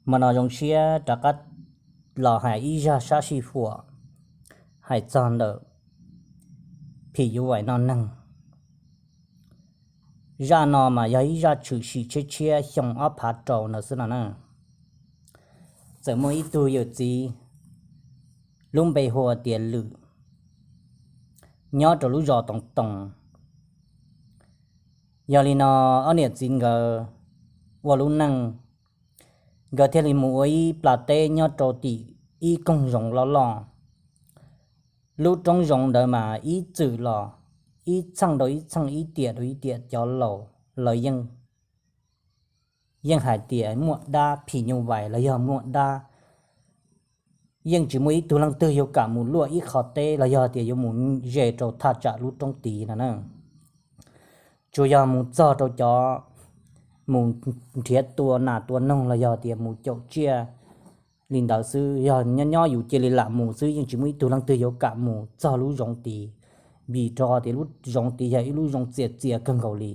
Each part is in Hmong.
Hmo no zoo siab rov qab los hais ib zaj sab sij huam hais txog ntawm phim nyuj vais noj neeg. Zaj no mas yog ib zaj tshwm sim tshiab tshiab xyoo ob phav rau ntawd xwb no na. Txawm muaj ib tug yawm txiv lub npe hu ua tias Lwm, nyob rau lub zos Toos Toos. Yog li no, ob niam txiv nkawd ua lub neej, nkawd thiaj li mus ua ib plas teb nyob rau tim ib koog zoov loj loj. Lub roob zoov ntawd mas ib txwm los ib txheej rau ib txheej, ib tiam rau ib tiam, cov laus lawv yeej yeej hais tias muaj dab phim nyuj vais los yog muaj dab, yeej tsis muaj ib tug leej twg yuav kam mus luaj ib qho teb los yog tias yuav mus ze rau thaj tsam lub roob tid no na. Tsuas yog mus txog rau cov mus nrhiav tua nas tua noog los yog tias mus caum tsiaj li ntawd xwb, yog nyob nyob yus cia li lam mus xwb, yeej tsis muaj ib tug leej twg yuav kam mus txog lub zoov tid, vim rau qhov tias lub zoov tid yog ib lub zoov txias txias kawg nkaus li.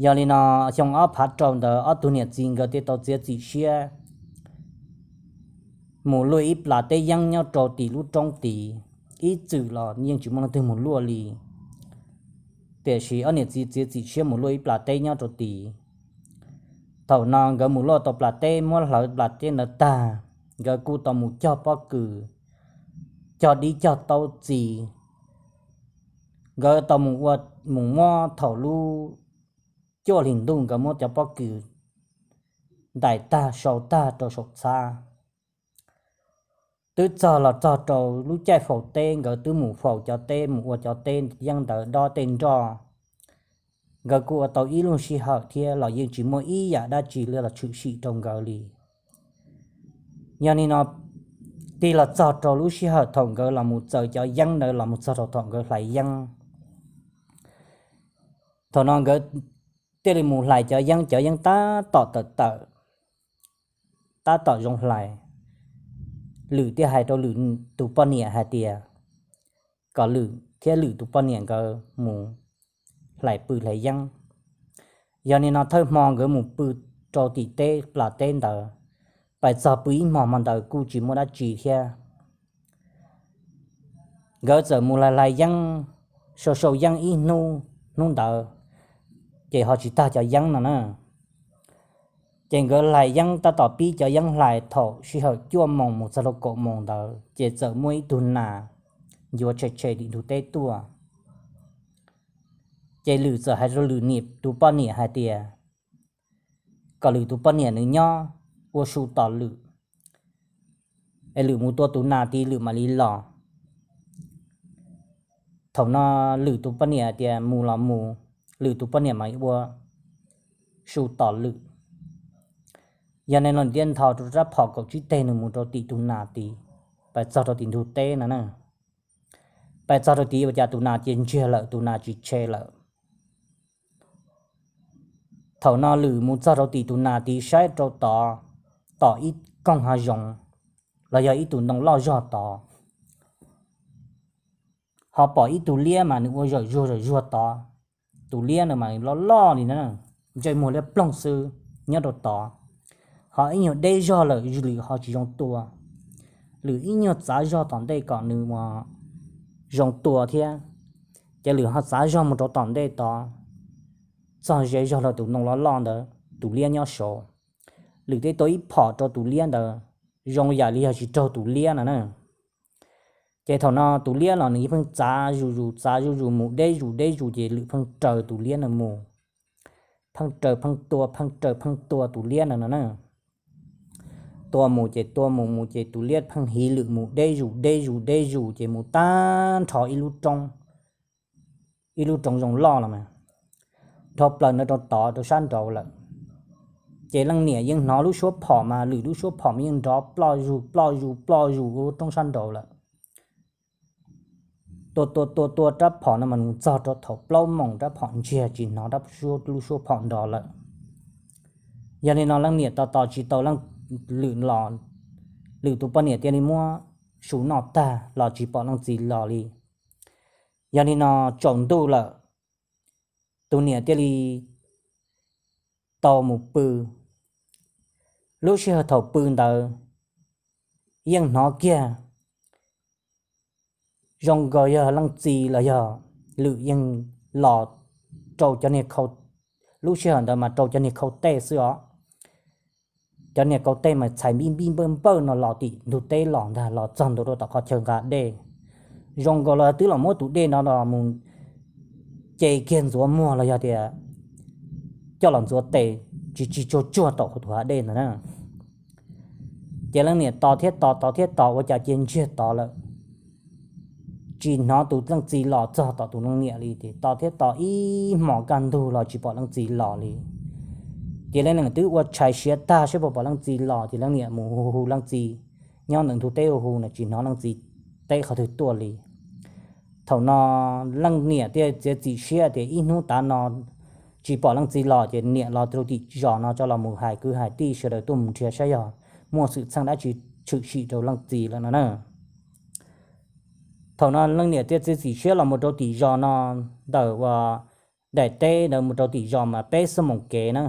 Yog li no, xyoo ob phav rau ntawd ob tug niam txiv nkawd thiaj tau txiav txim siab mus luaj ib plas teb yeeb nyob rau tim lub roob tid. Ib txwm los yeej tsis muaj leej twg mus luaj li, tiam sis ob niam txiv txiav txim siab mus luaj ib plas teb nyob rau tid. Thaum no nkawd mus luaj tau plas teb, muab hlawv plas teb ntawd tag, nkawd kuj tau mus cog pob kws, cog dib cog taub txi. Nkawd tau mus ua, mus muab thaum lub cuaj hlis ntuj nkawd muab cov pob kws ntais tag sau tag rau saum txhab. Twb txog los txog rau lub caij faus teb, nkawd twb mus faus cov teb, mus ua cov teb yeeb ntawd dob tej nroj. Nkawd kuj ua tau ib lub sij hawm thiab los yeej tsis muaj ib yam dab tsi los tshwm sim rau nkawd li. Yog li no, tig los txog rau lub sij hawm thaum nkawd los mus txaws cov yeeb ntawd los mus txog rau thaum nkawd hlais yeeb, thaum no nkawd thiaj li mus hlais cov yeeb, cov yeeb tab tom tawm tawm, tab tom zoo hlais. Lwm thiaj hais rau Lwm tus poj niam hais tias kom Lwm thiab Lwm tus poj niam nkawd mus hlais pw hlais yeeb. Yog li no thawj hmo nkawd mus pw rau tim teb plas teb ntawd, pais txog pw ib hmo hmo ntawd kuj tsis muaj dab tsi thiab. Nkawd txawm mus hlais hlais yeeb, sau sau yeeb ib hnub, hnub ntawd ces ho tsis tag cov yeeb no na. Ces nkawd hlais yeeb tab tom pib cov yeeb hlais thaum sij hawm cuaj moos mus txog rau kaum moos ntawd ces txawm muaj ib tug nas yuav tshem tshem tim ntug teb tuaj. Ces Lwm txawm hais rau Lwm niam tus poj niam hais tias kom Lwm tus poj niam nws nyob ua su tos Lwm, es Lwm mus tua tus nas tid Lwm mam li los. Thaum no Lwm tus poj niam tias mus los mus, Lwm tus poj niam mam ua su tos Lwm. Yog li no thiaj nthos rau rab phom kaum tsib teg nws mus rau tim tus nas tid, pais txog rau tim ntug teb no na. Pais txog rau tid ua cas tus nas cia ntsiag lawm, tus nas tsis tshem lawm. Thaum no Lwm mus txog rau tim tus nas tid saib rau tod, tom ib koog hav zoov los yog ib tug ntoo loj zog tod, ho pom ib tug liab mas nws ua zawm zuag zawm zuag tod. Tus liab no mas loj loj li na, ntsej muag liab ploog xwb nyob rau tod. Ho ib nyuag deb zog lawm Lwm ho tsis zoo tua. Lwm ib nyuag txav zog tom ntej kom nws ua zoo tua thiab. Ces Lwm ho txav zog mus rau tom ntej tod, txog ze zog rau tus ntoo loj loj ntawd tus liab nyob saud. Lwm thiaj tua ib phom rau tus liab ntawd, zoo yam li yog tsis raug tus liab no na. Ces thaum no tus liab los nws yeej pheej txav zus zus txav zus zus mus deb zus deb zus ces Lwm pheej raws tus liab no mus. Pheej raws pheej tua, pheej raws pheej tua tus liab no no na. Tua mus ces tua mus mus ces tus liab pheej hiv Lwm mus deb zus deb zus deb zus ces mus tag nrho ib lub roob, ib lub roob zoo loj los mas, dhau plaws ntawd rau tod rau sab nraud lawm. Ces leej niam yeej hnov lub suab phom mas Lwm lub suab phom mas yeej nrov ploj zus ploj zus ploj zus ua lub roob sab nraud lawm. Tua tua tua tua rab phom no mas mus txog rau thaum plaub moos rab phom ntsiag tsis hnov rab, lub suab phom nrov lawm. Yog li no leej niam tos tos tsis tau leej, Lwm los, Lwm tus poj niam thiaj li muab su noj tag los tsis pom leej txiv los li. Yog li no tsaus ntuj lawm, tus niam thiaj li tau mus pw. Lub sij hawm thaum pw ntawd yeej hnov kiag zoo nkaus yog leej txiv los yog Lwm yeej los rau cov niag khau, lub sij hawm ntawd mas rau cov niag khau tej xwb os. Cov niag khau tej mas txhais npij npij npawj npawj no los tim ntug teb los ntag, los txog ntua rau tom qhov chaw nqa dej. Zoo nkaus los twb los muab tus dej no los mus ce kiag ntxuav muag los yog tias coj los ntxuav tes tsis tsis tsuag tsuag tom tus hav dej ntawd na. Ces leej niam tos thiab tos, tos thiab tos, ua cas cia ntsiag to lawm, tsis hnov tus leej txiv los txog tom tus leej niam li. Ces tos thiab tos ib hmos kaj ntug los tsis pom leej txiv los li. Ces leej niam twb ua tshais siav tag saib puas pom leej txiv los, ces leej niam mus hu hu leej txiv nyob ntawm ntug teb, hu hu no tsis hnov leej txiv teb qhov twg tuaj li. Thaum no leej niam thiaj txiav txim siab tias ib hnub tav no tsis pom leej txiv los ces niam los rau tim zos no tso los mus hais kwv hais tij sawv daws tuaj mus nrhiav saib yog muaj xwm txheej dab tsi tshwm sim rau leej txiv lawm no na. Thaum no leej niam thiaj txiav txim siab los mus rau tim zos no, ntawm uas daim teb ntawd mus rau tim zos mas peb xuab moos kev na.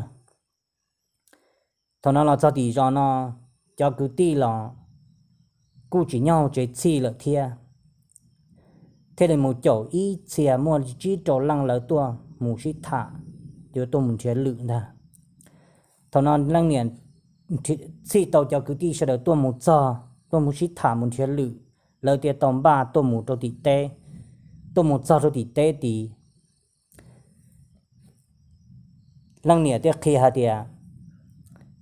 Thaum no los txog tim zos no, cov kwv tij los kuj tsis nyob hauv tsev txhij lawm thiab, thiaj li mus caum ib txhia muaj tsib rau leej lawv tuaj mus sib tham, yuav tuaj mus nrhiav Lwm ntag. Thaum no leej niam txhij tau cov kwv tij sawv daws tuaj mus txog, tuaj mus sib tham mus nrhiav Lwm, lawv thiaj tau npaj tuaj mus rau tim teb. Tuaj mus txog rau tim teb tid, leej niam thiaj qhia hais tias,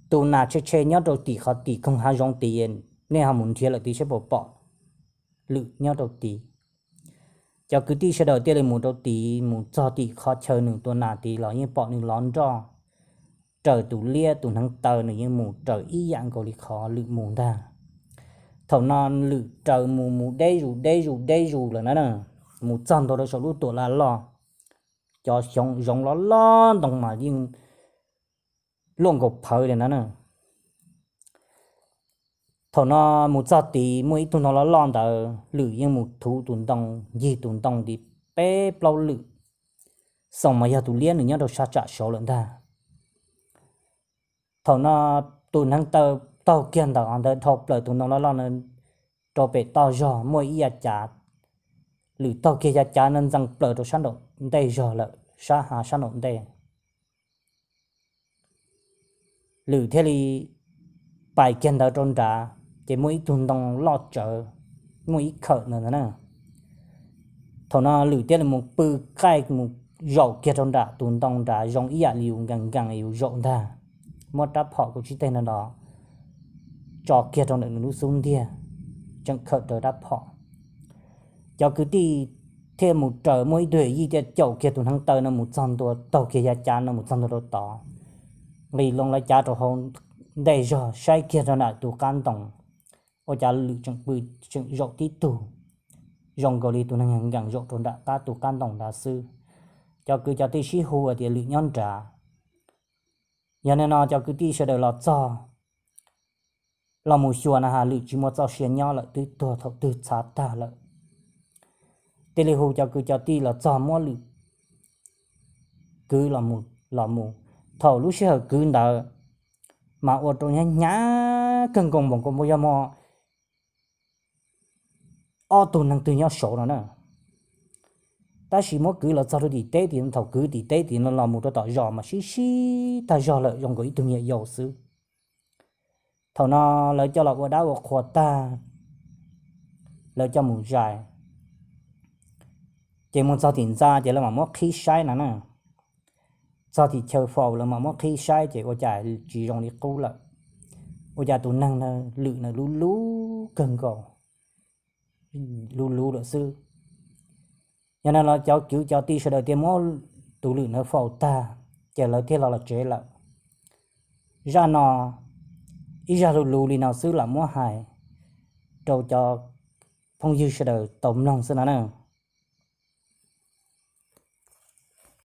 tus nas tshe tshe nyob rau tim qhov tim koog hav zoov tid, nej ho mus nrhiav lawm tid saib puas pom Lwm nyob rau tid. Cov kwv tij sawv daws thiaj li mus rau tid, mus txog tim qhov chaw nws tua nas tid los yeej pom nws lov nroj raws tus liab tus hneev taw, nws yeej mus raws ib yam nkaus li qhov Lwm mus ntag. Thaum no Lwm raws mus mus deb zus deb zus deb zus lawm na, mus txog ntua rau saum lub tuam laj loj, cov xyoob zoov loj loj ntoo mas yeej luaj nkaus phawv li na. Thaum no mus txog tid muaj ib tug ntoo loj loj ntawd, Lwm yeej mus thuv tus ntoo, ncig tus ntoo tid peb plaub lwm, xoom mas yog tus liab nws nyob rau sab tsam saud lawm ntag. Thaum no tus hneev taw taug kiag ntawm ntawd dhau plaws tus ntoo loj loj no rau pem toj zog muaj ib yav cav. Lwm taug kiag yav cav no ntxees plaws rau sab nraum ntej zog lawm, sab hav sab nraum ntej. Lwm thiaj li pais kiag ntawd rau nrad, ces muaj ib tug ntoo loj tsawv, muaj ib khawm ntawd ntag na. Thaum no Lwm thiaj li mus pw qaij mus zaum kiag rau nram tus ntoo nrad, zoo ib yam li yus nkees nkees yus zaum ntag, muab rab phom kaum tsib teg no los tso kiag rau ntawm nws lub xub ntiag, tseem khawm raws rab phom. Cov kwv tij thiaj mus raws, muaj ib tug yij thiaj caum kiag tus hneev taw no mus txog ntua, taug kiag yav cav no mus txog ntua rau tod, nqis loo lawv cav rau hauv ntej zog saib kiag rau nram tus qab ntoo, ua cas Lwm tseem pw, tseem zaum tib tug, zoo nkaus li tus neeg nkees zaum rau nram qab tus qab ntoo nrad xwb. Cov kwv cov tij sib hu tias Lwm nyob nrad. Yog li no cov kwv tij sawv daws los txog, los mus xyuas na has Lwm tsis muaj txoj sia nyob lawm, twb tuag thaum twg txhav tag lawm. Thiaj li hu cov kwv cov tij los txog muab Lwm kwv los mus. Thaum lub sij hawm kwv ntawd mas ua rau hnyav hnyav kawg nkaus npaum nkaus yog muaj ob tug neeg twg nyob saud no na. Tab sis muab kwv los txog rau tim teb tid, thaum kwv tim teb tid no los mus rau tom zos mas sib sib tag zog lawm, zoo nkaus ib tug me nyuam yaus xwb. Thaum no lawv coj los ua dab ua qhua tag, lawv coj mus zais, ces mus txog tim ntxa ces lawv mam muab qhib saib no na. Txog tim chaw faus lawv mam muab qhib saib ces ua cas tsis zoo li qub lawm. Ua cas tus neeg Lwm na lub lub kawg nkaus, lub lub lawm xwb. Yog no los cov kwv cov tij sawv daws thiaj muab tus Lwm na faus tag, ces lawv thiaj los los tsev lawm. Zaj no ib zaj lus lus li no xwb los muab hais rau cov phooj ywg sawv daws tau mloog xwb no na.